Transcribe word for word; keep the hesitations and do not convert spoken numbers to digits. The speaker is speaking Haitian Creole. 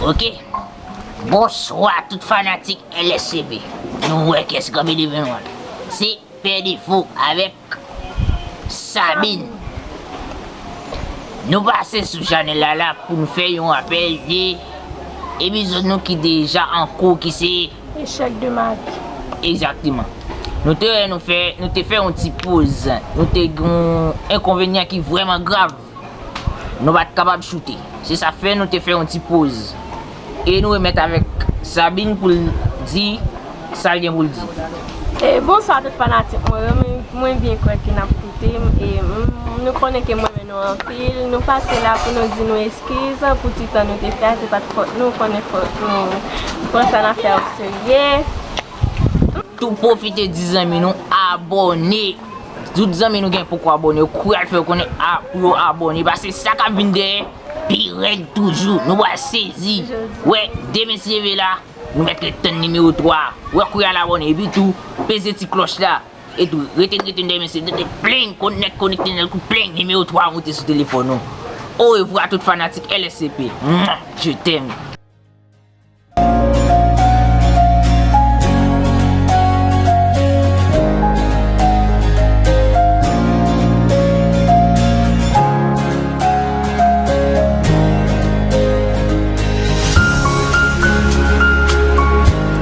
Ok. Bonswa tout fanatik L S C P. Nou wè kiyès kanpe devan nou an. Se Pè Defo avèk Sabine. Nou pase sou chanèl la la pou nou fè yon apèl de epizòd nou ki deja an kou, ki se Echèk de ma vi. Egzakteman. Nou te, nou fè, nou te fè yon ti poz. Nou te gen yon enkonvenyan ki vrèman grav. Nou pa t kapab choute. Se sa fè nou te fè yon ti poz. E nou remèt avèk Sabine pou l di sa l gen pou l di. E bonswa tout fanatik mwen yo, mwen, mwen byen kwè ke n ap koute m. E m, nou konnen ke m renmen nou anpil. Nou pase la pou nou di nou eskiz pou ti tan nou te fè a, se pa t fòt nou, konnen fòt nou pran sa n ap fè a o serye. Tou pwofite di zanmi nou abòne. Tout zanmi nou gen poko abòne, yo kouri al fè yo konnen a, pou yo abòne. Paske sa k ap vin dèyè pi rèd toujou. Nou pral sezi. Wè, demen se leve la, nou mèt ret tann nimewo twa a. Wè, kouri al abòne. Epi tou, peze ti klòch la. E tou, rete, rete dèmen se tande plen, konèk, konekte nan kou plen, nimewo twa a moute sou telefòn ou. Orevwa tout fanatik L S C P. Mwa, je t'aime.